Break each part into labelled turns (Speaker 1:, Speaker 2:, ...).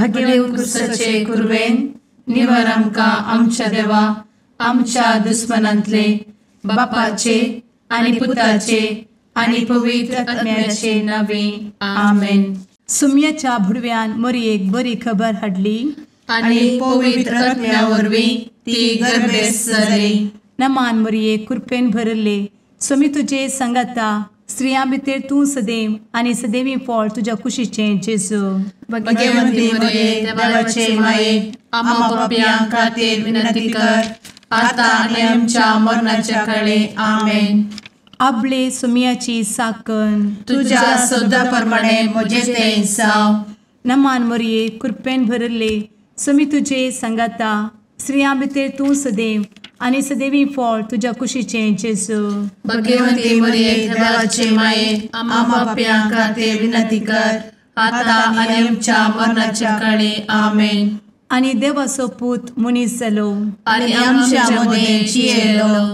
Speaker 1: भगेव कुरवेन निवर आमकां आमच्या देवा आमच्या दुस्मनांतले बापाचे आनी पुताचे आनी पवित्र आत्म्याचे नावे आमेन.
Speaker 2: सुम्याच्या भुडव्यान मोरयेक बरी खबर हाडली
Speaker 1: आनी पवित्र आत्म्या वरवीं ती गर्भेस्त जाली.
Speaker 2: नमान मोरये, कृपेन भरले, स्वामी तुजे संगाता, स्त्रियां भितर तूं सदैव आनी सदैवी फळ तुज्या कुशीचें जेजू.
Speaker 1: भगवंती मोरये, देवाचे माये, आम्हा पापयां खातीर विनंती कर आता आनी आमच्या मरणाच्या काळे. आमेन.
Speaker 2: आपले सुम्याची साकन
Speaker 1: तुज्या सदा प्रमाणे म्हजें तें जावं.
Speaker 2: नमान मोरये, कृपेन भरले, स्वामी तुजे संगाता, स्त्रियां भितर तूं सदैव आनी सदैवी फळ तुज्या कुशीचें जेजू.
Speaker 1: भगवंती मोरये, देवाचे माये, आम्हा पापयां खातीर विनंती कर आता आनी आमच्या मरणाच्या काळे. आमेन.
Speaker 2: आनी देवाचो पूत मनीस जालो
Speaker 1: आनी आमच्या मदें जियेलो.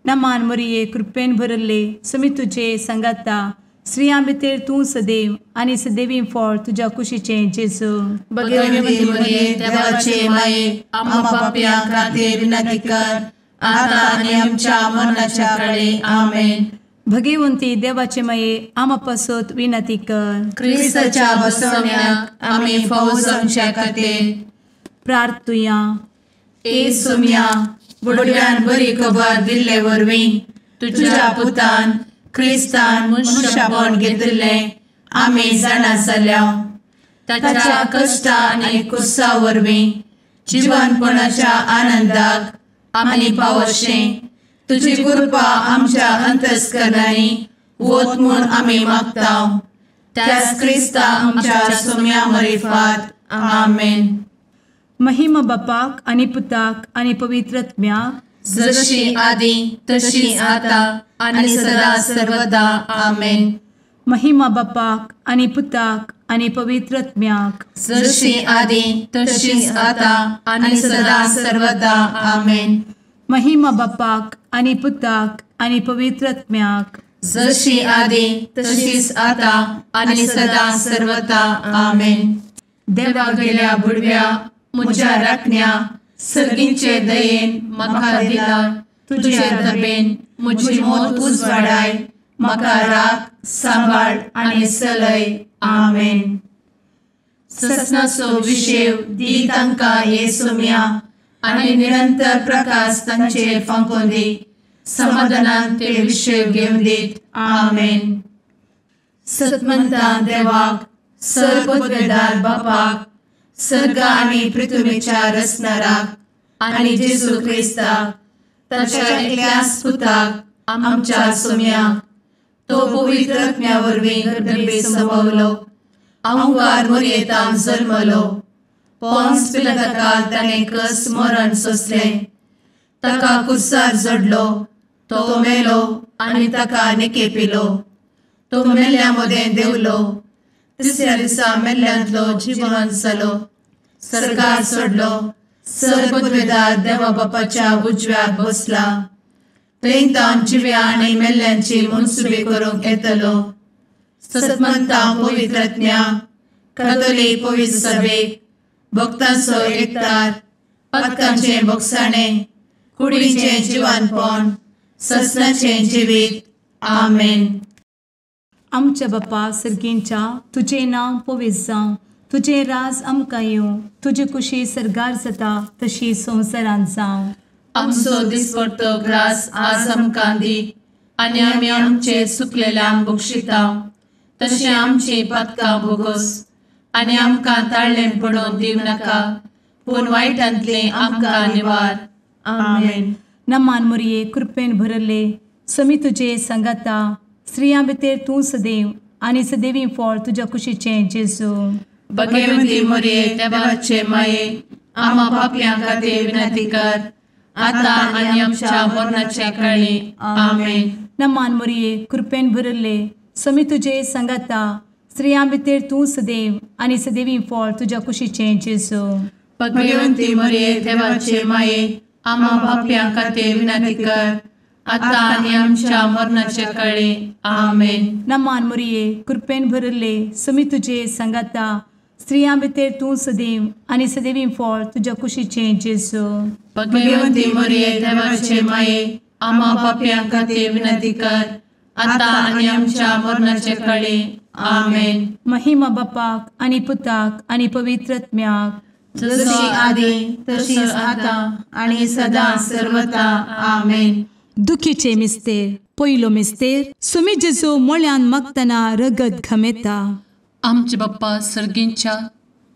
Speaker 2: नमान मोरये, कृपेन भरले, स्वामी तुजे संगाता, स्त्रियां भितर तूं सदैव आनी सदैवी फळ तुज्या कुशीचें जेजू.
Speaker 1: भगवंती मोरये, देवाचे माये, आम्हा पापयां खातीर विनंती कर आता आनी आमच्या मरणाच्या काळे. आमेन.
Speaker 2: भगवंती देवाचे माये, आम्हा पासत विनंती कर.
Speaker 1: क्रिस्ताच्या बसवण्याक आमी फावो जावच्या खातीर
Speaker 2: प्रार्थुया.
Speaker 1: ए सुम्या, बुडव्यान बरी खबर दिल्ले वरवीं तुज्या पुतान क्रिस्तान मनशापण घेतिल्लें आमी जाणा जाल्या. ताच्या कश्टा आनी कुसा वरवीं जिवनपणाच्या आनंदाक आमी पावशें तुजी कृपा आमच्या अंतस्करणांनी वत म्हूण आमी मागता. त्याच क्रिस्ता आमच्या सुम्या मरिफात. आमेन.
Speaker 2: महिमा बापाक आनी पुताक आनी पवित्र आत्म्याक,
Speaker 1: जशी आदी तशी आता आनी सदा सर्वदा. आमेन.
Speaker 2: महिमा बापाक आनी पुताक आनी पवित्र आत्म्याक,
Speaker 1: जशी आदी तशी आता आनी सदा सर्वदा. आमेन.
Speaker 2: महिमा बापाक आनी पुताक आनी पवित्र आत्म्याक,
Speaker 1: जशी आदी तशीच आता आनी सदा सर्वदा. आमेन. देवा गेल्या बुडव्या म्हज्या राखण्या सर्गींचे दयेन म्हाका दिला तुजे दबेन म्हजी मोत उजवाडाय, म्हाका राख सांबाळ आनी चलय. आमेन. ससनाचो विशेव दी तांकां हे सोम्या आनी निरंतर प्रकाश तांचेर फांकोवन दी, समाधानान ते विशेव घेवन दीत. आमेन. सतमंता देवाक, सर्वपदवेदार बापाक, सर्ग आनी पृथ्वीच्या रचणाराक आनी जेजू क्रिस्ताक ताच्या एकल्याच पुताक आमच्या सोम्याक, तो पवित्र आत्म्या वरवीं गर्भे संभवलो, अहंकार मोरयेतान जल्मलो, पोन्स पिलाताकाल ताणें कस मरण सोंसलें, ताका कुर्सार जडलो, तो मेलो आनी ताका निकेपिलो, तो मेल्ल्या मदें देंवलो, तिसऱ्या दिसा मेल्ल्यांतलो जिवन जालो, सर्गार सोडलो, सर्वपदवेदार देवा बापाच्या उजव्याक बसला, थंय तावन जिव्या आनी मेल्ल्यांची मनसुबी करूंक येतलो. सतमंता पवित्र आत्म्या, कातोलीक पवित्र सभेक, भक्तांचो एकतार, पातकांचें भोगसाणें, कुडीचें जिवानपण, ससनाचें जिवीत. आमेन.
Speaker 2: आमच्या बापा सर्गींच्या, तुजें नांव पवित्र जावं, तुजें राज आमकां येवं, तुजी कुशी सर्गार जाता तशी संवसारांत जावं.
Speaker 1: आमचो दिसपडतो ग्रास आज आमकां दी आनी आमी आमचे सुकलेल्यांक बक्षिता तशें आमची पातकां भोगोस आनी आमकां ताळ्ळें पडोवन दिवं नाका, पूण वायटांतलें आमकां निवार. आमेन.
Speaker 2: नमान मोरये, कृपेन भरले, स्वामी तुजे संगाता, स्त्रियां भितर तूं सदैव आनी सदैवी फळ तुज्या कुशीचें जेजू.
Speaker 1: भगवंती मोरये, देवाचे माये, आम्हा पापयां खातीर विनंती कर आता आनी आमच्या मरणाच्या काळी. आमेन.
Speaker 2: नमान मोरये, कृपेन भरले, स्वामी तुजे संगाता, स्त्रियां भितर तूं सदैव आनी सदैवी फळ तुज्या कुशीचें जेजू.
Speaker 1: भगवंती मोरये, देवाचे माये, आम्हा पापयां खातीर विनंती कर आता आनी आमच्या मरणाच्या काळी. आमेन.
Speaker 2: नमान मोरये, कृपेन भरले, स्वामी तुजे संगाता, स्त्रियां भितर तूं सदैव आनी सदैवी फळ तुज्या कुशीचें जेजू.
Speaker 1: भगवंती मरिये देवाचे माये, आम्हा पापयां खातीर विनंती कर, आतां आनी आमच्या मरणाचे कळे. आमेन.
Speaker 2: महिमा बापाक आनी पुताक आनी पवित्र आत्म्याक,
Speaker 1: जशी आदी तशीच आतां आनी सदां सर्वता. आमेन.
Speaker 2: दुखीचे मिस्तेर. पयलो मिस्तेर, सुमी जेजू मोळ्यान मागतना रगत घमेता.
Speaker 1: आमचे बाप्पा सर्गींच्या,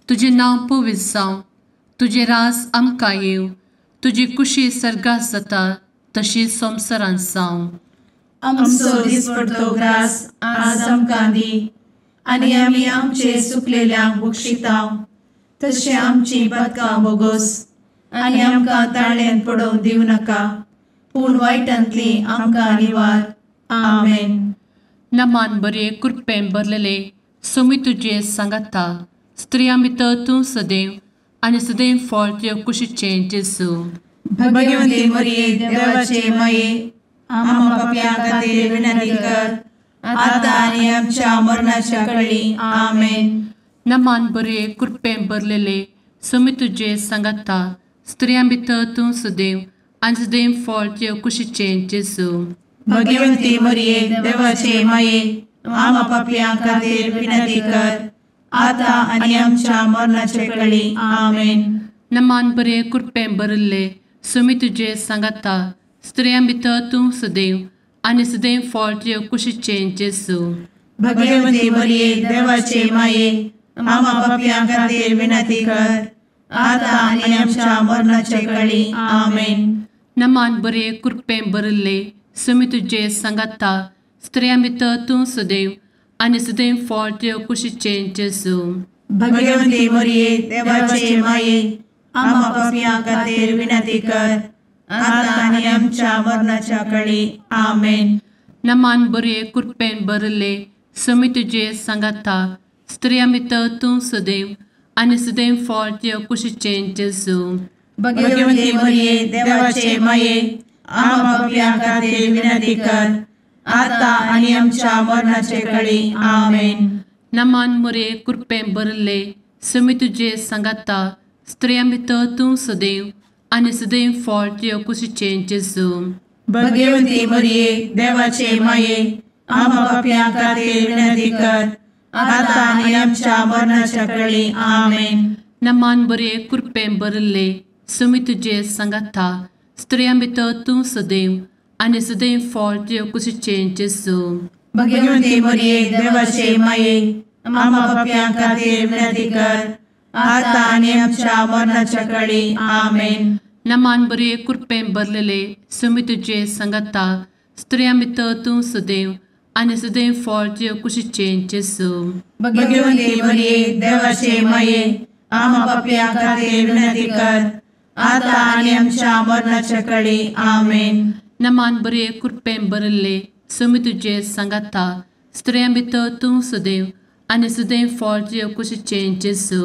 Speaker 1: तुजें नांव पवित्र जावं, तुजें रास आमकां येवं, तुजी कुशी सर्गात जाता तशी संवसारांत जावं. आमचो दिसपडतो ग्रास आज आमकां दी, आनी आमी आमचे सुकलेल्यांक बक्षिता तशें आमची पातकां बोगोस, आनी आमकां ताळ्यान पडोवंक दिवं नाका, पूण वायटांतली आमकां निवार. आमेन. नमान बरे कृपेन भरलेले सोमी तुजे सांगाता, स्त्रियां भितर तूं सदैव आनी सदैव फळ तुज्या कुशीचें जेजू. भगवंती मरिये देवाचे माये, आम्हा पापयां खातीर विनंती कर, आतां आनी आमच्या मरणाच्या कळी. आमेन. नमान बरे कृपेन भरलेले सोमी तुजे सांगाता, स्त्रियां भितर तूं सदैव आनी सदैव फळ तुज्या कुशीचें जेजू. भगवंती मरिये देवाचे माये, आम्हा पापयां खातीर विनंती कर, आतां आनी आमच्या मरणाचे कळी. आमेन. नमान बरे कृपेन भरिल्ले सोमी तुजे सांगाता, स्त्रियां भितर तूं सदैव आनी सदैव फळ तुज्या कुशीचें जेजू. भगवंती मरिये देवाचे माये, आम्हा पापयां खातीर विनंती कर, आतां आनी आमच्या मरणाचे कळी. आमेन. नमान बरे कृपेन भरिल्ले सोमी तुजे सांगाता, स्त्रियां भितर तूं सदैव आनी सदैव फळ तुज्या कुशीचें जेजू. भगवंती मरिये देवाचे माये, आम्हा पापयां खातीर विनंती कर, आतां आनी आमच्या मरणाच्या कळी. आमेन. नमान बरे कृपेन भरिल्ले सोमी तुजे सांगाता, स्त्रियां भितर तूं सदैव आनी सदैव फळ तुज्या कुशीचें जेजू. भगवंती मरिये देवाचे माये, आम्हा पापयां खातीर विनंती कर, आतां आनी आमच्या मरणाचे कळी. आमेन. नमान मरिये कृपेन भरिल्ले सोमी तुजे सांगाता, स्त्रियां भितर तूं सदैव आनी सदैव फळ तुज्या कुशीचें जेजू. भगवंती मरिये देवाचे माये, आम्हा पापयां खातीर विनंती कर, आतां आनी आमच्या मरणाच्या कळी. आमेन. नमान बरे कृपेन भरिल्ले सोमी तुजे सांगाता, स्त्रियां भितर तूं सदैव आनी सदैव फळ तुज्या कुशीचें जेजू. भगवंती मरिये देवाचे माये, आम्हा पापयां खातीर विनंती कर, आतां आनी आमच्या मरणाच्या कळी. आमेन. नमान बरे कृपेन भरलेले सोमी तुजे सांगाता, स्त्रियां भितर तूं सदैव आनी सदैव फळ तुज्या कुशीचें जेजू. भगवंती मरिये देवाचे माये, आम्हा पापयां खातीर विनंती कर, आतां आनी आमच्या मरणाच्या कळी. आमेन. नमान बरे कृपेन भरिल्ले सोमी तुजे सांगाता, स्त्रियां भितर तूं सदैव आनी सदैव फळ तुज्या कुशीचें जेजू.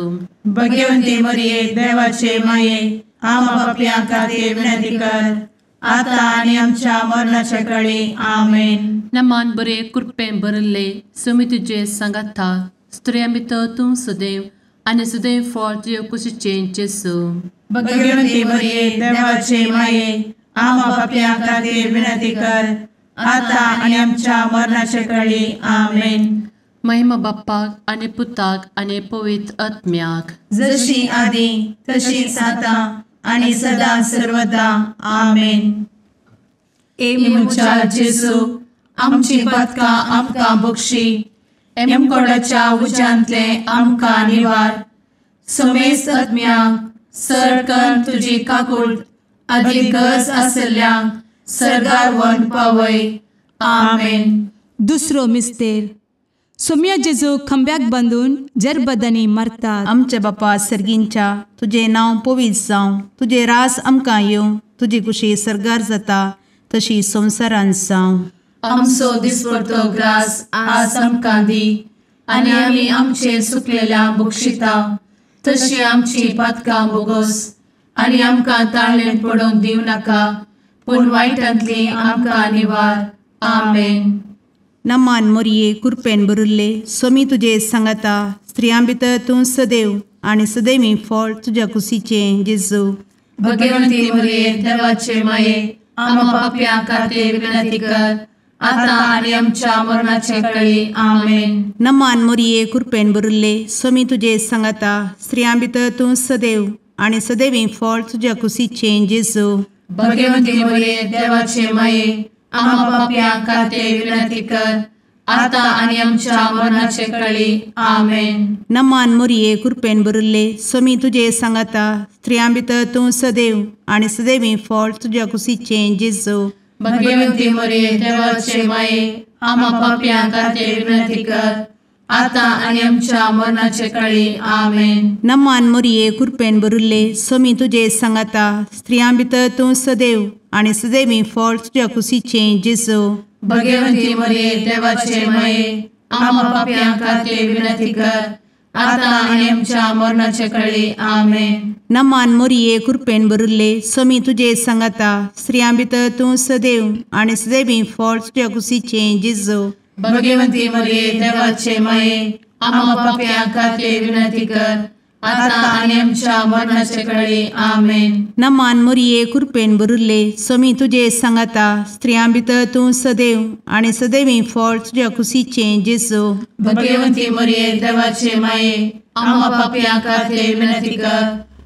Speaker 1: भगवंती मरिये देवाचे माये, आम्हा पापयां खातीर विनंती कर, आतां आनी आमच्या मरणाच्या कळी. आमेन. नमान बरे कृपेन भरिल्ले सोमी तुजे सांगाता, स्त्रियां भितर तूं सदैव आनी सदैव फळ तुज्या कुशीचें जेजू. भगवंती मरिये देवाचे माये, आम्हा पापयां खातीर विनंती कर, आतां आनी आमच्या मरणाचे कळी. आमेन. महिमा बाप्पाक आनी पुताक आनी पवित्र आत्म्याक, जशी आदी तशीच आतां आनी सदां सर्वदा. आमेन. ए म्हज्या जेजू, आमची पातकां आमकां बक्षी, एमकोडाच्या उज्यांतले आमकां निवार, समेस्त आत्म्यांक सर तुजी काकूट आदी गरज आसल्ल्यांक सर्गार व्हरून पावय. आमेन.
Speaker 2: दुसरो मिस्तेर, सोम्या जेजू खांब्याक बांदून जरबदांनी मारतात.
Speaker 3: आमच्या बापा सर्गींच्या, तुजें नांव पवित्र जावं, तुजें रास आमकां येवं, तुजी कुशी सर्गार जाता तशी संवसारांत जावं.
Speaker 1: आमचो दिसपडतो ग्रास आज आमकां दी, आनी आमी आमचे सुकलेल्या बक्षिता तशी आमची पातकां बोगोस, आनी आमकां ताळ्ळेन पडोवंक दिवं नाका, पूण वायटांतली आमकां निवार. आमेन.
Speaker 3: नमान मोरये कृपेन भरिल्ले, स्वामी तुजे सांगाता, स्त्रियां भितर तूं सदैव आनी सदैवी फळ तुज्या कुशीचें जेजू।
Speaker 1: भगवंती मरिये देवाचे माये आम्हा पाप्यां खातीर विनंती कर आता आनी आमच्या मरणाचे वेळी। आमेन।
Speaker 3: नमान मरिये कृपेन भरिल्ले स्वामी तुजे सांगाता स्त्रियां भितर तूं सदैव आनी सदैवी फळ तुज्या कुशीचें जेजू।
Speaker 1: भगवंती मरिये देवाचे माये आम्हा पाप्यां खातीर विनंती कर आता आनी आमच्या मरणाचे वेळी। आमेन।
Speaker 3: नमान मरिये कृपेन भरिल्ले स्वामी तुजे सांगाता स्त्रियां भितर तूं सदैव आनी सदैवी फळ तुज्या कुशीचें जेजू।
Speaker 1: भगवंती मरिये देवाचे माये आम्हा पाप्यां खातीर विनंती कर आता आनी आमच्या मरणाचे वेळी। आमेन।
Speaker 3: नमान मरिये कृपेन भरिल्ले स्वामी तुजे सांगाता स्त्रियां भितर तूं सदैव आनी सदैवी फळ तुज्या कुशीचें जेजू।
Speaker 1: भगवंती मरिये देवाचे माये आम्हा पाप्यां खातीर विनंती कर आता आनी आमच्या मरणाचे वेळी। आमेन।
Speaker 3: नमान मरिये कृपेन भरिल्ले स्वामी तुजे सांगाता स्त्रियां भितर तूं सदैव आनी सदैवी फळ तुज्या कुशीचें जेजू।
Speaker 1: भगवंती मरिये देवाचे माये आम्हा पाप्यां खातीर विनंती कर आता आनी आमच्या मरणाचे वेळी। आमेन।
Speaker 3: नमान मरिये कृपेन भरिल्ले स्वामी तुजे सांगाता स्त्रियां भितर तूं सदैव आनी सदैवी फळ तुज्या कुशीचें जेजू।
Speaker 1: भगवंती मरिये देवाचे माये आम्हा पाप्यां खातीर विनंती कर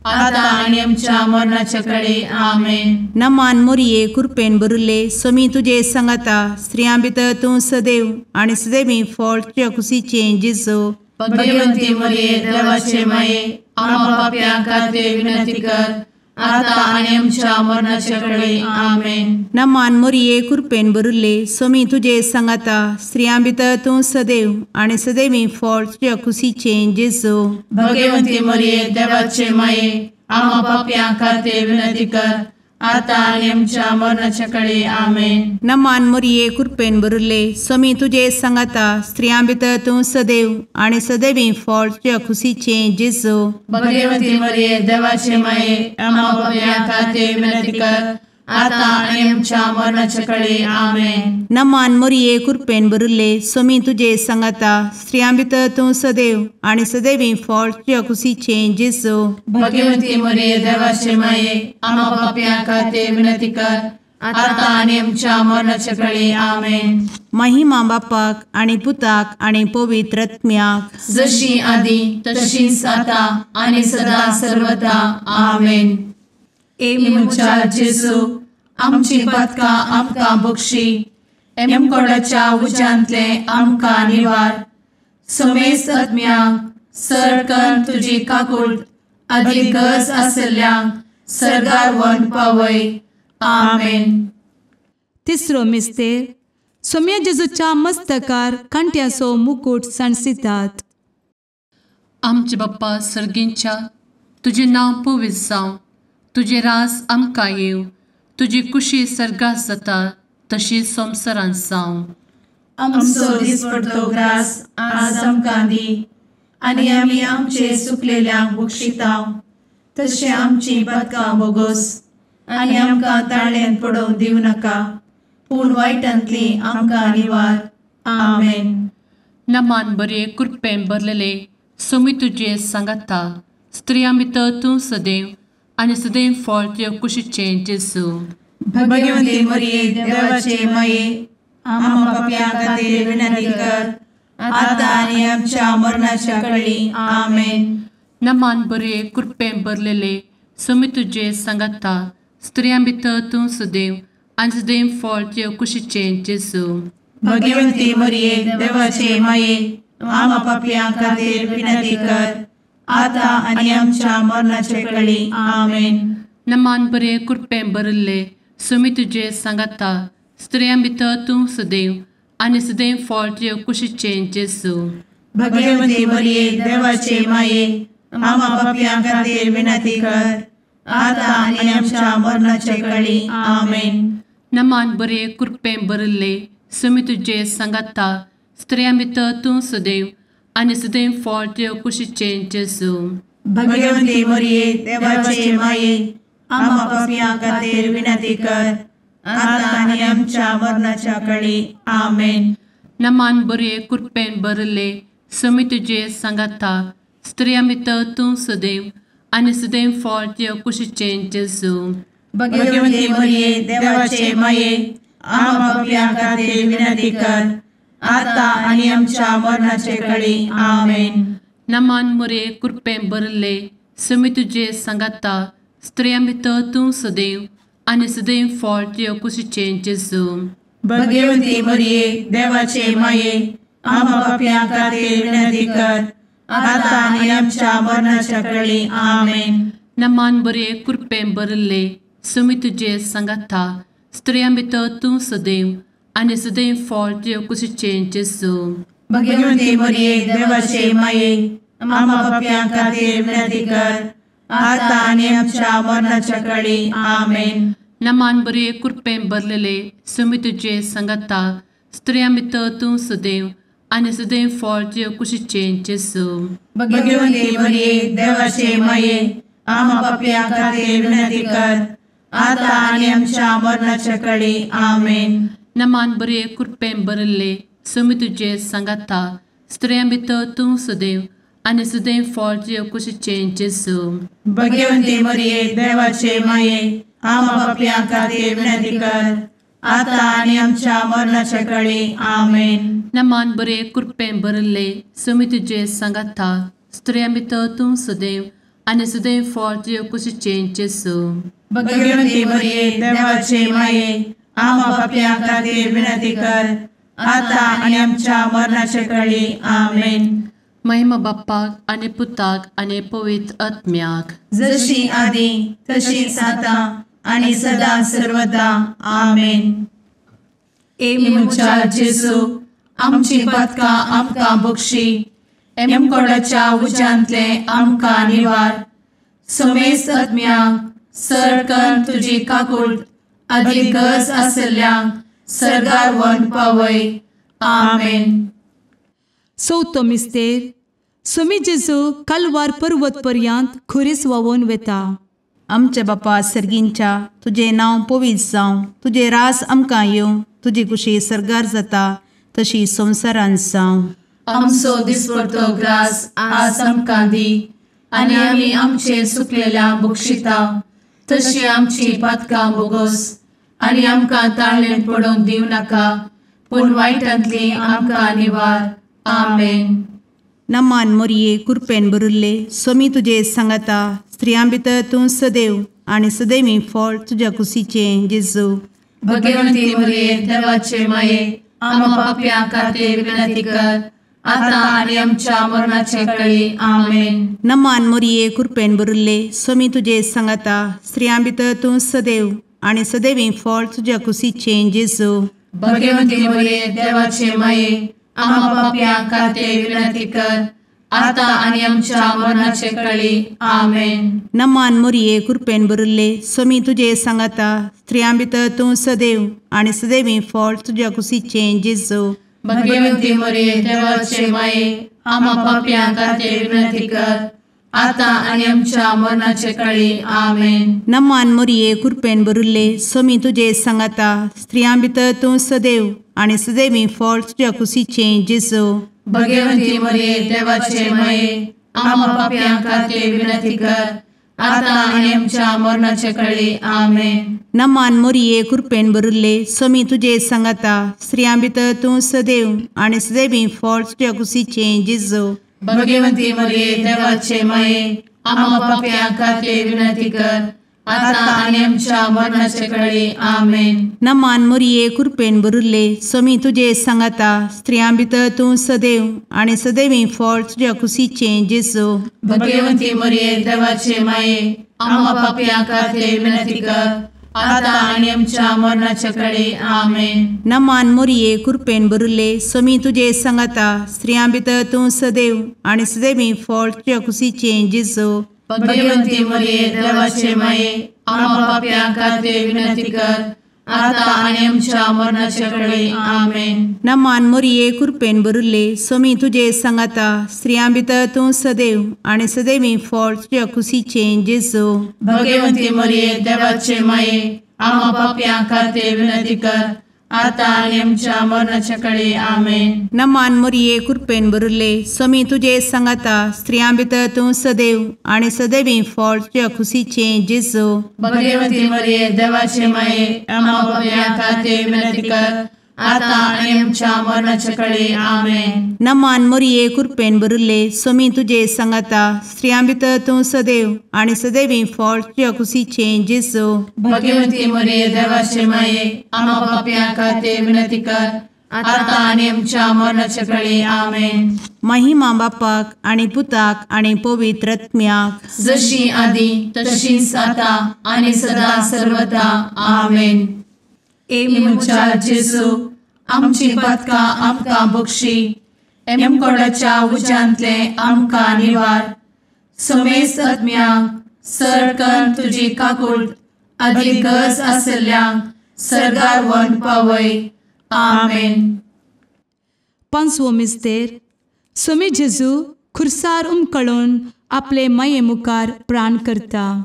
Speaker 1: आता आनी आमच्या मरणाचे वेळी। आमेन।
Speaker 3: नमान मरिये कृपेन भरिल्ले स्वामी तुजे सांगाता स्त्रियां भितर तूं सदैव आनी सदैवी फळ तुज्या कुशीचें जेजू।
Speaker 1: भगवंती मरिये देवाचे माये आम्हा पाप्यां खातीर विनंती कर आता आनी आमच्या मरणाचे वेळी। आमेन।
Speaker 3: नमान मरिये कृपेन भरिल्ले स्वामी तुजे सांगाता स्त्रियां भितर तूं सदैव आनी सदैवी फळ तुज्या कुशीचें जेजू।
Speaker 1: भगवंती मरिये देवाचे माये आम्हा पाप्यां खातीर विनंती कर आता आनी आमच्या मरणाचे वेळी। आमेन।
Speaker 3: नमान मरिये कृपेन भरिल्ले स्वामी तुजे सांगाता स्त्रियां भितर तूं सदैव आनी सदैवी फळ तुज्या कुशीचें जेजू।
Speaker 1: भगवंती मरिये देवाचे माये आम्हा पाप्यां खातीर विनंती कर आता आनी आमच्या मरणाचे वेळी। आमेन।
Speaker 3: नमान मरिये कृपेन भरिल्ले स्वामी तुजे सांगाता स्त्रियां भितर तूं सदैव आनी सदैवी फळ तुज्या कुशीचें जेजू।
Speaker 1: भगवंती मरिये देवाचे माये आम्हा पाप्यां खातीर विनंती कर आता आनी आमच्या मरणाचे वेळी। आमेन।
Speaker 3: महिमा बापाक आनी पुताक आनी पवित्र आत्म्याक
Speaker 1: जशी आदी तशीच आता आनी सदा सर्वदा। आमेन। ए म्हज्या जेजू आमची पातकां आमकां बक्षी एमकोडाच्या उज्यांतले आमकां निवार समेस्त आत्म्यांक सरकन तुजी काकूट आदी गरज आशिल्ल्यांक सर्गार व्हरून पावय। आमेन।
Speaker 2: तिसरो मिस्तेर सोम्या जेजूच्या मस्तकार कांट्याचो मुकूट सांडसितात।
Speaker 1: आमचे बाप्पा सर्गींच्या तुजें नांव पवित्र जावं, तुजें राज आमकां येवं, तुजी कुशी सर्गात जाता तशी संवसारांत जावं।
Speaker 4: आमचो दिसपडतो ग्रास आज आमकां दी आनी आमी आमचे सुकलेल्यांक बक्षिता तशें आमची पातकां बोगोस आनी आमकां ताळ्यान पडोवंक दिवं नाका पूण वायटांतली आमकां निवार। आमेन।
Speaker 1: नमान बरे कृपेन भरलेले स्वामी तुजे सांगाता स्त्रियां भितर तूं सदैव आनी सदैव फळ तुज्या कुशीचें जेजू।
Speaker 4: भगवंती मरिये देवाचे माये आम्हा पाप्यां खातीर विनंती कर आता आनी आमच्या मरणाच्या वेळी। आमेन।
Speaker 1: नमान बरे कृपेन भरलेले स्वामी तुजे सांगाता स्त्रियां भितर तूं सदैव आनी सदैव फळ तुज्या कुशीचें जेजू।
Speaker 4: भगवंती मरिये देवाचे माये आम्हा पाप्यां खातीर विनंती कर आता आनी आमच्या मरणाचे वेळी। आमेन।
Speaker 1: नमान बरे कृपेन भरिल्ले स्वामी तुजे सांगाता स्त्रियां भितर तूं सदैव आनी सदैव फळ तुज्या कुशीचें जेजू।
Speaker 4: भगवंती मरिये देवाचे माये आम्हा पाप्यां खातीर विनंती कर आता आनी आमच्या मरणाचे वेळी। आमेन।
Speaker 1: नमान बरे कृपेन भरिल्ले स्वामी तुजे सांगाता स्त्रियां भितर तूं सदैव आनी सदैव फळ तुज्या कुशीचें जेजू।
Speaker 4: भगवंती मरिये देवाचे माये आम्हा पाप्यां खातीर विनंती कर आता आनी आमच्या मरणाच्या वेळी। आमेन।
Speaker 1: नमान बरे कृपेन भरिल्ले समी तुजे सांगाता स्त्रियां भितर तूं सदैव आनी सदैव फळ तुज्या कुशीचें जेजू.
Speaker 4: भगवती मरिये देवाचे माये आम्हा पाप्यां खातीर विनंती कर आता आनी आमच्या मरणाचे कळी. आमेन.
Speaker 1: नमान मोरये कृपेन भरिल्ले समी तुजे सांगाता स्त्रियां भितर तूं सदैव आनी सदैव फळ तुज्या कुशीचें जेजू.
Speaker 4: भगवती मरिये देवाचे माये आम्हा पाप्यां खातीर विनंती कर आता आनी आमच्या मरणाच्या कळी. आमेन.
Speaker 1: नमान बरे कृपेन भरिल्ले समी तुजे सांगाता स्त्रियां भितर तूं सदैव आनी सदैव फळ तुज्या कुशीचें जेजू.
Speaker 4: भगवती मरिये देवाचे माये आम्हा पाप्यां खातीर विनंती कर आता आनी आमच्या मरणाच्या कळी. आमेन.
Speaker 1: नमान बरे कृपेन भरलेले समी तुजे सांगाता स्त्रियां भितर तूं सदैव आनी सदैव फळ तुज्या कुशीचें जेजू.
Speaker 4: भगवती मरिये देवाचे माये आम्हा पाप्यां खातीर विनंती कर आता आनी आमच्या मरणाच्या कळी. आमेन.
Speaker 1: नमान बरे कृपेन भरिल्ले समी तुजे सांगाता स्त्रियां भितर तूं सदैव आनी सदैव फळ तुज्या कुशीचें जेजू.
Speaker 4: भगवती मरिये देवाचे माये आम्हा पाप्यां खातीर विनंती कर आता आनी आमच्या मरणाच्या कळी. आमेन.
Speaker 1: नमान बरे कृपेन भरिल्ले समी तुजे सांगाता स्त्रियां भितर तूं सदैव आनी सदैव फळ तुज्या कुशीचें जेजू.
Speaker 4: भगवती मरिये देवाचे माये आम्हा पाप्यां खातीर विनंती कर आता आनी आमच्या मरणाच्या कळी. आमेन.
Speaker 1: महिमा बाप्पाक आनी पुताक आनी पवित्र आत्म्याक,
Speaker 4: जशी आदी तशीच आता आनी सदा सर्वदा. आमेन.
Speaker 2: ए
Speaker 4: म्हज्या जेजू आमची पातकां आमकां बक्षी, एमकोडाच्या उज्यांतले आमकां निवार, समेस्त आत्म्यांक सरकन तुजी काकूट आदी गरज आसल्ल्यांक सर्गार व्हरून पावय. आमेन.
Speaker 2: चवथो मिस्तेर सुमी जेजू कालवार पर्वत पर्यंत खुरीस व्हांवून वेता.
Speaker 3: आमच्या बापा सर्गींच्या तुजें नांव पवित्र जावं, तुजें राज आमकां येवं, तुजी कुशी सर्गार जाता तशी संवसारांत जावं.
Speaker 1: आमचो दिसपडतो ग्रास आज आमकां दी आनी आमी आमचे सुकलेल्या बक्षिता तशी आमची पातकां बोगोस आनी आमकां ताळेन पडोवंक दिवं नाका पूण वायटांतली आमकां निवार. आमेन.
Speaker 3: नमान मोरये कृपेन भरिल्ले सोमी तुजे सांगाता स्त्रियां भितर तूं सदैव आनी सदैवी फळ तुज्या कुशीचें जेजू.
Speaker 1: भगवंती मोरये देवाचे माये आम्हा पाप्यां खातीर विनंती कर आता आनी आमच्या मरणाचे कळी. आमेन.
Speaker 3: नमान मोरये कृपेन भरिल्ले सोमी तुजे सांगाता स्त्रियां भितर तूं सदैव आनी सदैवी फळ तुज्या कुशीचें जेजू.
Speaker 1: भगवंती मोरये देवाचे माये आम्हा पाप्यां खातीर विनंती कर आता आनी आमच्या मरणाचे कळी. आमेन.
Speaker 3: नमान मोरये कृपेन भरिल्ले सोमी तुजे सांगाता स्त्रियां भितर तूं सदैव आनी सदैवी फळ तुज्या कुशीचें जेजू.
Speaker 1: भगवंती मोरये देवाचे माये आम्हा पाप्यां खातीर विनंती कर आता आनी आमच्या मरणाचे कळी. आमेन.
Speaker 3: नमान मोरये कृपेन भरिल्ले सोमी तुजे सांगाता स्त्रियां भितर तूं सदैव आनी सदैवी फळ तुज्या कुशीचें जेजू.
Speaker 1: भगवंती मोरये देवाचे माये आम्हा पाप्यां खातीर विनंती कर आता आनी आमच्या मरणाचे कळी. आमेन.
Speaker 3: नमान मोरये कृपेन भरिल्ले सोमी तुजे सांगाता स्त्रियां भितर तूं सदैव आनी सदैवी फळ तुज्या कुशीचें जेजू.
Speaker 1: भगवंती मोरये देवाचे माये आम्हा पाप्यां खातीर विनंती कर आता आनी आमच्या मरणाचे कळी. आमेन.
Speaker 3: नमान मोरये कृपेन भरिल्ले सोमी तुजे सांगाता स्त्रियां भितर तूं सदैव आनी सदैवी फळ तुज्या कुशीचें जेजू.
Speaker 1: भगवंती मोरये देवाचे माये आम्हा पाप्यां खातीर विनंती कर आता आनी आमच्या मरणाचे कळी. आमेन.
Speaker 3: नमान मोरये कृपेन भरिल्ले सोमी तुजे सांगाता स्त्रियां भितर तूं सदैव आनी सदैवी फळ तुज्या कुशीचें जेजू.
Speaker 1: भगवंती मोरये देवाचे माये आम्हा पाप्यां खातीर विनंती कर आता आनी आमच्या मरणाचे कळी. आमेन.
Speaker 3: नमान मोरये कृपेन भरिल्ले सोमी तुजे सांगाता स्त्रियां भितर तूं सदैव आनी सदैवी फळ तुज्या कुशीचें जेजू.
Speaker 1: भगवंती मोरये देवाचे माये आम्हा पाप्यां खातीर विनंती कर आतां आनी आमच्या मरणाच्या कळे. आमेन.
Speaker 3: नमान मोरये कृपेन भरिल्ले, स्वामी तुजे सांगाता, स्त्रियां भितर तूं सदैव आनी सदैवी फळ तुज्या खुशीचें जेजू.
Speaker 1: भगवती मरिये देवाचे माये, आम्हा पाप्यां खातीर विनंती कर, आतां आनी आमच्या मरणाच्या कळे. आमेन.
Speaker 3: नमान मोरये कृपेन भरिल्ले, स्वामी तुजे सांगाता, स्त्रियां भितर तूं सदैव आनी सदैवी फळ तुज्या खुशीचें जेजू.
Speaker 1: भगवती मरिये देवाचे माये, आम्हा पाप्यां खातीर विनंती कर, आतां आनी आमच्या मरणाच्या कळे. आमेन.
Speaker 3: महिमा बापाक आनी पुताक आनी पवित्र आत्म्याक,
Speaker 1: जशी आदी तशीच आतां आनी सदा सर्वदा. आमेन. ए म्हज्या जेजू, आमची पातकां आमकां बक्षी, एमकोडाच्या उज्यांतले आमकां निवार, समेस्त आत्म्यांक सरकन तुजी काकूट आदी गरज आशिल्ल्यांक सर्गार व्हरून पावय. आमेन.
Speaker 2: पांचवो मिस्तेर. स्वामी जेजू खुर्सार उमकळून आपले माये मुखार प्राण करता.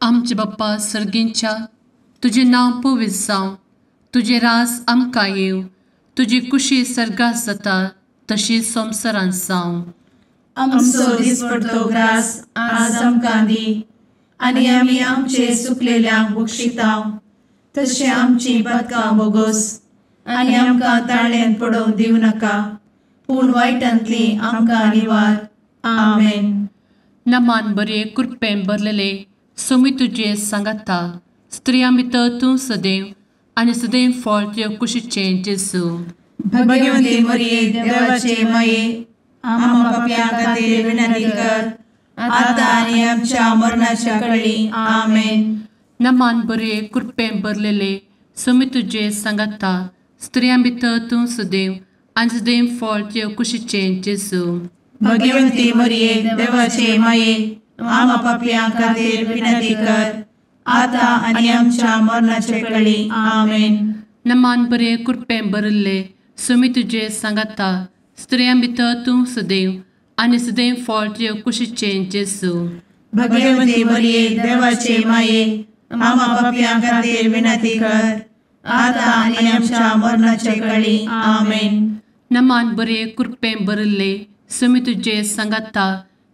Speaker 1: आमचे बाप्पा सर्गींच्या, तुजें नांव पवित्र जावं, तुजें राज आमकां येवं, तुजी कुशी सर्गात जाता तशी संवसारांत जावं. आमचो दिसपडतो ग्रास आज आमकां दी, आनी आमी आमचे सुकलेल्यांक बक्षिता तशें आमची पातकां बोगोस, आनी आमकां ताळ्यांत पडोवंक दिवं नाका, पूण वायटांतली आमकां निवार. आमेन. नमान बरे कृपेन भरलेले, स्वामी तुजे सांगाता, स्त्रियां भितर तूं सदैव आनी सदैव फळ तुज्या कुशीचें जेजू. भगवती मरिये देवाचे माये, आम्हा पाप्यां खातीर विनंती कर, आतां आनी आमच्या मरणाच्या कळी. आमेन. नमान बरे कृपेन भरलेले, स्वामी तुजे सांगाता, स्त्रियां भितर तूं सदैव आनी सदैव फळ तुज्या कुशीचें जेजू. भगवती मरिये देवाचे माये, आम्हा पाप्यां खातीर विनंती कर, आतां आनी आमच्या मरणाचे कळी. आमेन. नमान बरे कृपेन भरिल्ले, स्वामी तुजे सांगाता, स्त्रियां भितर तूं सदैव आनी सदैव फळ तुज्या कुशीचें जेजू. भगवती मरिये देवाचे माये, आम्हा पाप्यां खातीर विनंती कर, आतां आनी आमच्या मरणाचे कळी. आमेन. नमान बरे कृपेन भरिल्ले, स्वामी तुजे सांगाता,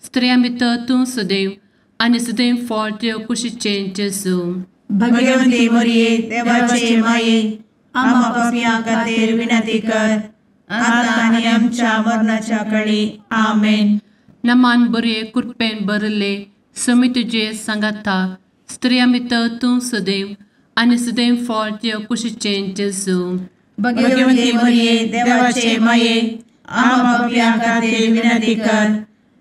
Speaker 1: स्त्रियां भितर तूं सदैव आनी सदैव फळ तुज्या कुशीचें जेजू. भगवती मरिये देवाचे माये, आम्हा पाप्यां खातीर विनंती कर, आतां आनी आमच्या मरणाच्या कळी. आमेन. नमान बरे कृपेन भरिल्ले, स्वामी तुजे सांगाता, स्त्रियां भितर तूं सदैव आनी सदैव फळ तुज्या कुशीचें जेजू. भगवती मरिये देवाचे माये, आम्हा पाप्यां खातीर विनंती कर,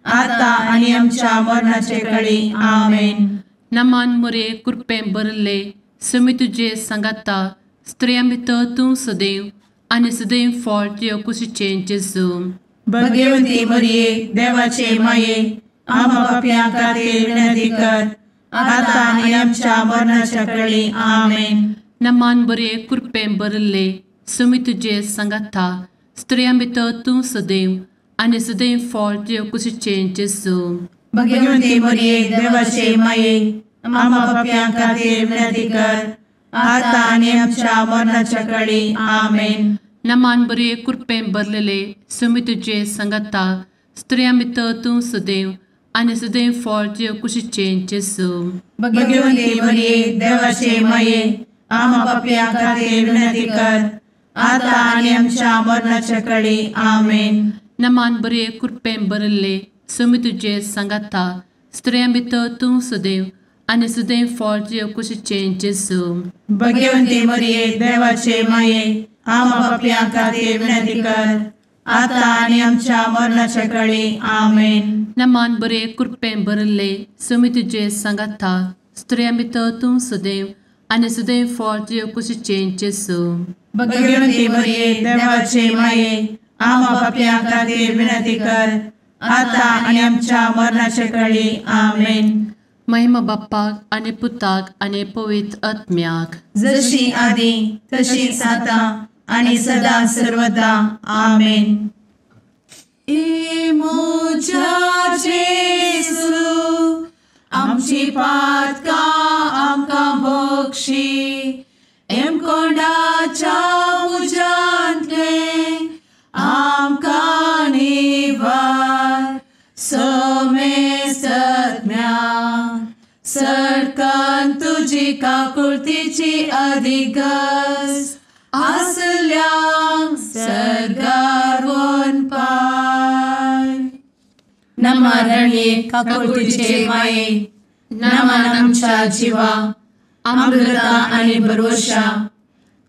Speaker 1: आतां आनी आमच्या मरणाचे कळी. आमेन. नमान मरिये कृपेन भरिल्ले, स्वामी तुजे सांगाता, स्त्रियां भितर तूं सदैव आनी सदैव फळ तुज्या कुशीचें जेजू. भगवती मरिये देवाचे माये, आम्हा पाप्यां खातीर विनंती कर, आतां आनी आमच्या मरणाच्या कळी. आमेन. नमान बरे कृपेन भरिल्ले, स्वामी तुजे सांगाता, स्त्रियां भितर तूं सदैव आनी सदैव फळ तुज्या कुशीचें जेजू. भगवती मरिये देवाचे माये, आम्हा पाप्यां खातीर विनंती कर, आतां आनी आमच्या मरणाच्या कळी. आमेन. नमान बरे कृपेन भरलेले, स्वामी तुजे सांगाता, स्त्रियां भितर तूं सदैव आनी सदैव फळ तुज्या कुशीचें जेजू. भगवती मरिये देवाचे माये, आम्हा पाप्यां खातीर विनंती कर, आतां आनी आमच्या मरणाच्या कळी. आमेन. नमान बरे कृपेन भरिल्ले, स्वामी तुजे सांगाता, स्त्रियां भितर तूं सदैव आनी सदैव फळ तुज्या कुशीचें जेजू. भगवती मरिये देवाचे माये, आम्हा पाप्यां खातीर विनंती कर, आतां आनी आमच्या मरणाच्या कळी. आमेन. नमान बरे कृपेन भरिल्ले, स्वामी तुजे सांगाता, स्त्रियां भितर तूं सदैव आनी सदैव फळ तुज्या कुशीचें जेजू. भगवती मरिये देवाचे माये, आम्हा पाप्यां खातीर विनंती कर, आतां आनी आमच्या मरणाच्या कळी. आमेन. महिमा बाप्पाक आनी पुताक आनी पवित्र आत्म्याक, जशी आदी तशीच आतां आनी सदा सर्वदा. आमेन. ए म्हज्या जेजू, आमची पातकां आमकां बक्षी, एमकोंडाच्या तुजी काकुळतीची अधिक गरज आसल्यांक सर्गार वनपाय. नमा रणये काकुळतीचे माये, नमन आमच्या जिवा, अमृता आनी भरवशा,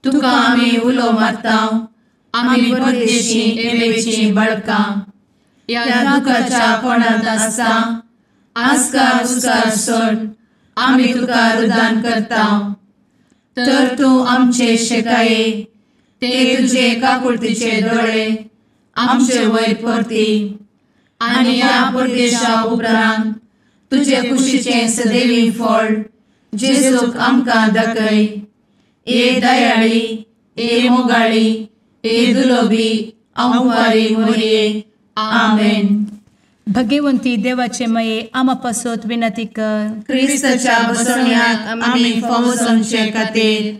Speaker 1: तुका आमी उलो मारता, आमी परदेशी एवेची बळकां, ह्या दुखाच्या कोणांत आसता आस्कार उस्कार सोड आमी तुका रुदान करता. तर तूं आमचे शेकाये ते तुजे काकुळतीचे दोळे आमचे वयर परती आनी ह्या परदेशा उपरांत तुजे कुशीचें सदैवी फळ जेजूक आमकां दाखय. ए दयाळी, ए मोगाळी, ए दुलोबी अंवारी मोरये. आमेन.
Speaker 2: भगवंती देवाचे मये आमा पासत विनंती कर.
Speaker 4: क्रिस्ताच्या बसवण्याक आमी फावो जावचे खातीर.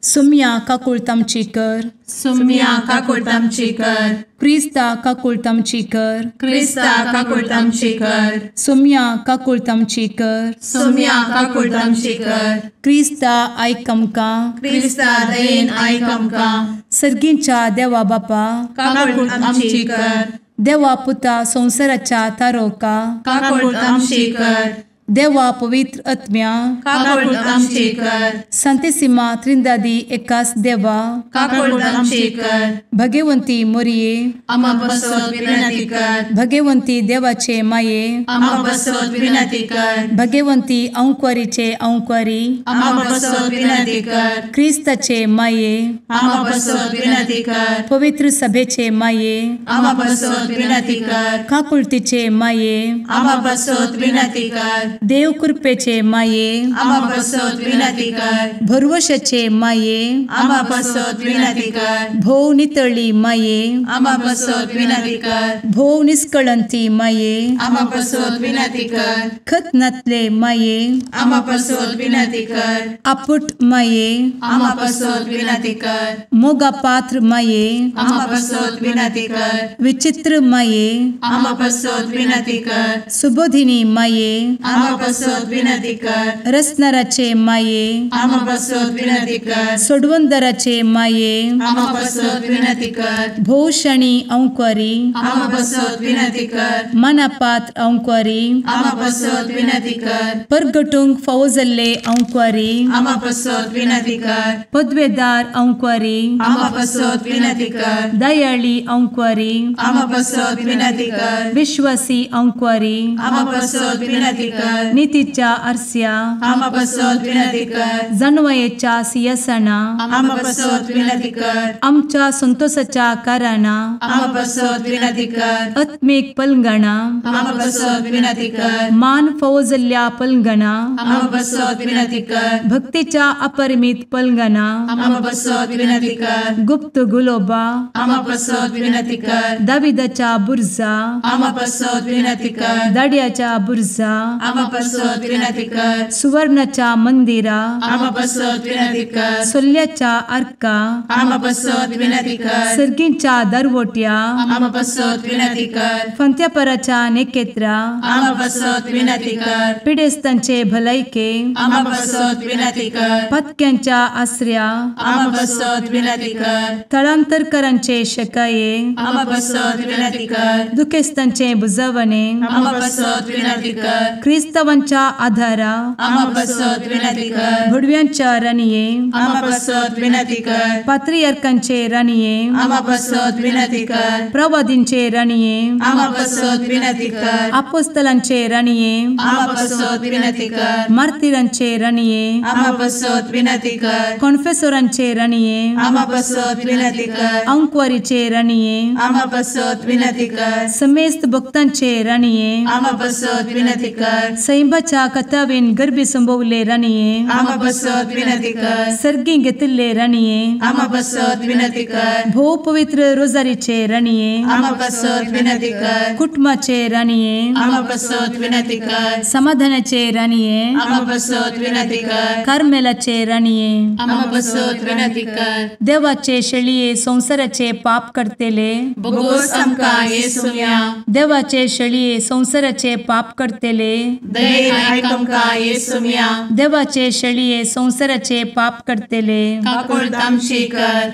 Speaker 2: सुम्या काकुळट आमची कर.
Speaker 4: सुम्या काकुळट आमची कर.
Speaker 2: क्रिस्ता काकुळट आमची कर.
Speaker 4: क्रिस्ता काकुळट आमची कर.
Speaker 2: सुम्या काकुळट आमची कर.
Speaker 4: सुम्या काकुळट आमची कर.
Speaker 2: क्रिस्ता आयक आमकां.
Speaker 4: क्रिस्ता दयेन आयक आमकां.
Speaker 2: सर्गींच्या देवा बापा
Speaker 4: काकुळट आमची कर.
Speaker 2: देवा पुता संवसाराच्या तारोका
Speaker 4: काकुळट आमची कर.
Speaker 2: देवा पवित्र आत्म्या
Speaker 4: काकुळट आमची कर.
Speaker 2: संतेसिमा त्रिंदादी एकास देवा
Speaker 4: काकुळट आमची कर.
Speaker 2: भगवंती मोरये
Speaker 4: आमा पासत विनंती कर.
Speaker 2: भगवंती देवाचे माये
Speaker 4: आमा पासत विनंती कर.
Speaker 2: भगवंती अंकुरीचे अंकुरी
Speaker 4: आमा पासत विनंती कर.
Speaker 2: क्रिस्ताचे माये
Speaker 4: आमा पासत विनंती कर.
Speaker 2: पवित्र सभेचे माये
Speaker 4: आमा पासत विनंती कर.
Speaker 2: काकुळतीचे माये
Speaker 4: आमा पासत विनंती कर.
Speaker 2: देव कृपेचे माये
Speaker 4: आमा पासत विनंती कर.
Speaker 2: भरवशाचे माये
Speaker 4: आमा पासत विनंती कर.
Speaker 2: भोव नितळी माये
Speaker 4: आमा पासत विनंती कर.
Speaker 2: भोव निष्कळंती माये
Speaker 4: आमा पासत विनंती कर.
Speaker 2: खत नातले माये
Speaker 4: आमा पासत विनंती कर.
Speaker 2: आपुट माये
Speaker 4: आमा पासत विनंती कर.
Speaker 2: मोगा पात्र माये
Speaker 4: आमा पासत विनंती कर.
Speaker 2: विचित्र माये
Speaker 4: आमा पासत विनंती कर.
Speaker 2: सुबोधिनी माये
Speaker 4: आमा पासत विनंती कर.
Speaker 2: रसनाराचे माये
Speaker 4: आमा पासत विनंती कर.
Speaker 2: सोडवंदराचे माये
Speaker 4: आमा पासत विनंती कर.
Speaker 2: भोवशणी अंकुरी
Speaker 4: आमा पासत विनंती कर.
Speaker 2: मनापात्र अंकुरी
Speaker 4: आमा पासत विनंती कर.
Speaker 2: परगटूंक फावो जाल्ले अंकुरी
Speaker 4: आमा पासत विनंती कर.
Speaker 2: पदवेदार अंकुरी
Speaker 4: आमा पासत विनंती कर.
Speaker 2: दयाळी अंकुरी
Speaker 4: आमा पासत विनंती कर.
Speaker 2: विश्वासी अंकुरी
Speaker 4: आमा पासत विनंती कर.
Speaker 2: नितीच्या आरस्या
Speaker 4: आमा पासत विनंती कर.
Speaker 2: जानवयेच्या सिंहासना
Speaker 4: आमा पासत विनंती कर.
Speaker 2: आमच्या संतोषाच्या कारणा
Speaker 4: आमा पासत विनंती कर.
Speaker 2: आत्मीक पलंगणा
Speaker 4: आमा पासत विनंती कर.
Speaker 2: मान फावो जाल्ल्या पलंगणा
Speaker 4: आमा पासत विनंती कर.
Speaker 2: भक्तीच्या अपरिमित पलंगणा
Speaker 4: आमा पासत विनंती कर.
Speaker 2: गुप्त गुलोबा
Speaker 4: आमा पासत विनंती कर.
Speaker 2: दाविदाच्या बुर्जा
Speaker 4: आमा पासत विनंती कर.
Speaker 2: दाड्याच्या बुर्जा
Speaker 4: आमा पासत विनंती कर.
Speaker 2: सुवर्णाच्या मंदिरा
Speaker 4: आमा पासत विनंती कर.
Speaker 2: सोल्ल्याच्या आर्का
Speaker 4: आमा पासत विनंती कर.
Speaker 2: सर्गींच्या दरवट्या
Speaker 4: आमा पासत विनंती कर.
Speaker 2: फंत्यापराच्या नेकेत्रा
Speaker 4: आमा पासत विनंती कर.
Speaker 2: पिडेस्तांचे भलायके
Speaker 4: आमा पासत विनंती कर.
Speaker 2: पत्क्यांच्या आसऱ्या
Speaker 4: आमा पासत विनंती कर.
Speaker 2: थळांतरकरांचे शकाये
Speaker 4: आमा पासत विनंती कर.
Speaker 2: दुखेस्तांचे बुजवणे
Speaker 4: आमा पासत विनंती कर.
Speaker 2: क्रिस्तावांच्या आधारा
Speaker 4: आमा पासत विनंती कर.
Speaker 2: भुडव्यांच्या राणये
Speaker 4: आमा पासत विनंती कर.
Speaker 2: पात्रियार्कांचे राणये
Speaker 4: आमा पासत विनंती कर.
Speaker 2: प्रवादींचे राणये
Speaker 4: आमा पासत विनंती कर.
Speaker 2: आपोस्तलांचे राणये
Speaker 4: आमा पासत विनंती कर.
Speaker 2: मार्तिरांचे राणये
Speaker 4: आमा पासत विनंती कर.
Speaker 2: कॉन्फेसोरांचे राणये
Speaker 4: आमा पासत विनंती कर.
Speaker 2: अंकुवारीचे राणये
Speaker 4: आमा पासत विनंती कर.
Speaker 2: समेस्त भक्तांचे राणये
Speaker 4: आमा पासत विनंती कर.
Speaker 2: सैंबाच्या कथावेन गर्भी संभवले राणये
Speaker 4: आमा पासत विनंती कर.
Speaker 2: सर्गी घेतिल्ले राणये
Speaker 4: आमा पासत विनंती कर.
Speaker 2: भोव पवित्र रोजारीचे राणये
Speaker 4: आमा पासत विनंती कर.
Speaker 2: कुटुंबाचे राणये
Speaker 4: आमा पासत विनंती कर.
Speaker 2: समाधानाचे राणये
Speaker 4: आमा पासत विनंती कर.
Speaker 2: कार्मेलाचे राणये
Speaker 4: आमा पासत विनंती कर.
Speaker 2: देवाचे शेळये संवसाराचे पाप करतेले
Speaker 4: बोगोस आमकां येसुम्या
Speaker 2: देवाचे शेळये संवसाराचे पाप करतेले
Speaker 1: दयेन आयक आमकां येसुम्या.
Speaker 2: देवाचे शेळये संवसाराचे पाप करतले
Speaker 1: काकुळट आमची कर.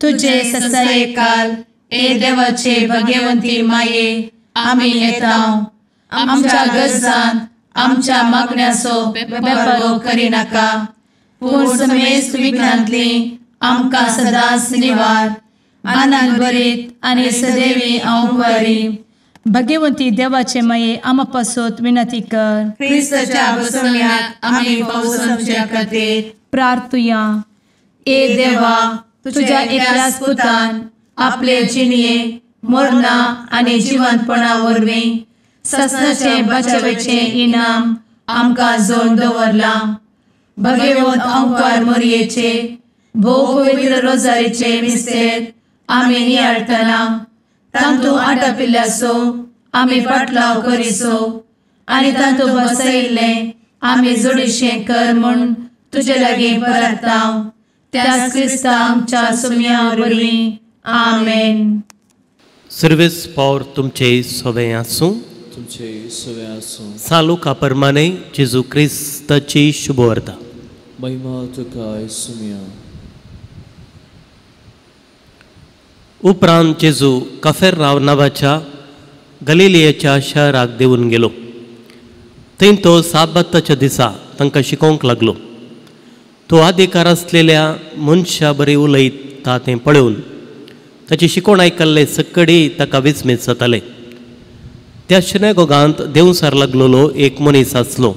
Speaker 2: तुजे
Speaker 1: ससायेकाल ए देवाचे भगवंती माये आमी येता आमच्या गरजान आमच्या मागण्याचो बेपर्वो करिनाका पूण समेस्त विघ्नांतली आमकां सदांच निवार. आनंद भरीत आनी सदैवी अंकुरी.
Speaker 2: भगवंती देवाचे माये आमा पासत विनंती कर.
Speaker 1: क्रिस्ताच्या बसवण्याक आमी पावसाच्या खातीर
Speaker 2: प्रार्थुया.
Speaker 1: ए देवा तुझ्या एकल्याच पुतान आपले जिणये मरणा आनी जिवंतपणा वरवीं ससनाचे बचावेचे इनाम आमकां जोडून दवरलां. भगवंत अंकार मोरयेचे भोव पवित्र रोजारीचे मिस्तेर आमी नियाळटना तांतू आटापिल्ल्याचो आमी पाटलाव करिसो आनी तांतू बसयिल्लें आमी जोडीशें कर म्हूण तुजे लागीं परता त्याच क्रिस्ता आमच्या सुम्या वरवीं. आमेन.
Speaker 5: सर्वेस पावर तुमचे सवे आसूं.
Speaker 6: तुमचे सवे आसूं.
Speaker 5: सालुका परमाने जेजू क्रिस्ताची शुभवार्ता.
Speaker 6: महिमा तुका येसुम्या.
Speaker 5: उपरांत जेजू कफेरनाव नांवाच्या गलिलियाच्या शहराक देवून गेलो. थंय तो साबाताच्या दिसा तांकां शिकोवंक लागलो. तो अधिकार आसलेल्या मनशा बरी उलयता तें पळोवन ताची शिकोवण आयकल्ले सकडी ताका विस्मीत जाताले. त्या शिनेगोगांत देंवसार लागलेलो एक मनीस आसलो.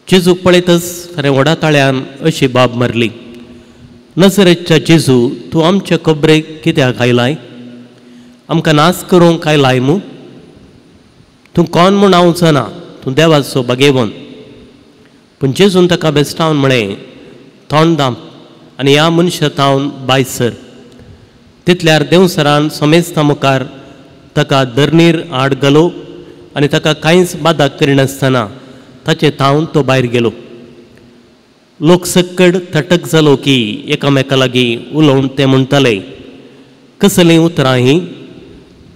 Speaker 5: जेजूक पळयतच ताणें व्हडा ताळ्यान अशी बाब मारली, नजरेच्या जेजू तूं आमच्या खबरेक कित्याक आयलाय? आमकां नाश करूंक आयलाय मू? तूं कोण म्हूण हांव जाणा, तूं देवाचो भागेवन. पूण जेजून ताका बेस्टावन म्हळें, तोंड दांप आनी ह्या मनशा थावन भायर सर. तितल्यार देवसरान समेस्ता मुखार ताका धरणीर आड घालो आनी ताका कांयच बादा करिनासतना ताचे थावन तो भायर गेलो. लोक सक्कड थटक जालो की एकामेका लागीं उलोवन ते म्हणटाले, कसलीं उतरां हीं?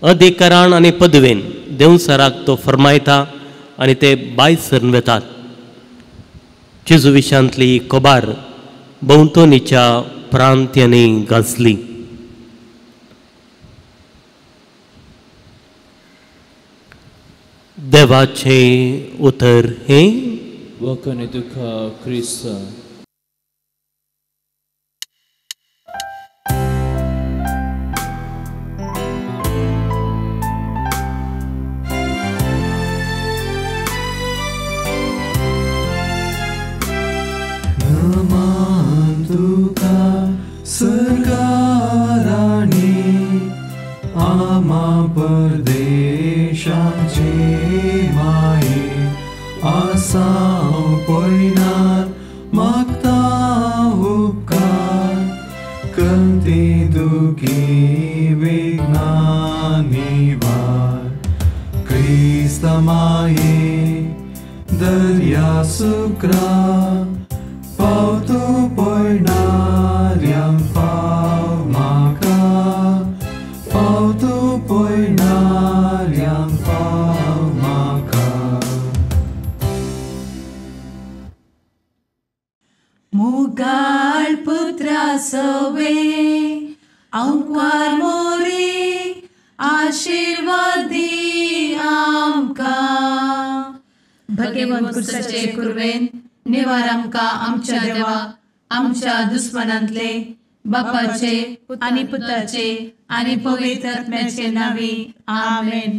Speaker 5: अधिकारान आनी पदवेन देवसराक तो फर्मायता आनी ते भायर सरून वेतात. जेजू विशांतली खबर भोंवतणीच्या प्रांत्यांनी गाजली. देवाचें उतर हें.
Speaker 6: वखणी तुका क्रिस्ता.
Speaker 7: नमन तुका सर्गाराणी आमा परदेशाचे माये आसाव पयनार मागता उपकार कंती दुखी विघ्ना निवार. क्रिस्त माये दर्या सुक्रा पावतो पयणाऱ्यांक पाव म्हाका पावतो पयणाऱ्यांक पाव म्हाका.
Speaker 1: मुगाळ पुत्रा सवे अंकुर मोरे आशीर्वादी आमकां. भगवंत कुर्साचे कुर्वेन निवार आमकां आमच्या देवा आमच्या दुस्मनांतले बापाचे आनी पुताचे आनी पवित्र आत्म्याचे नांवी. आमेन.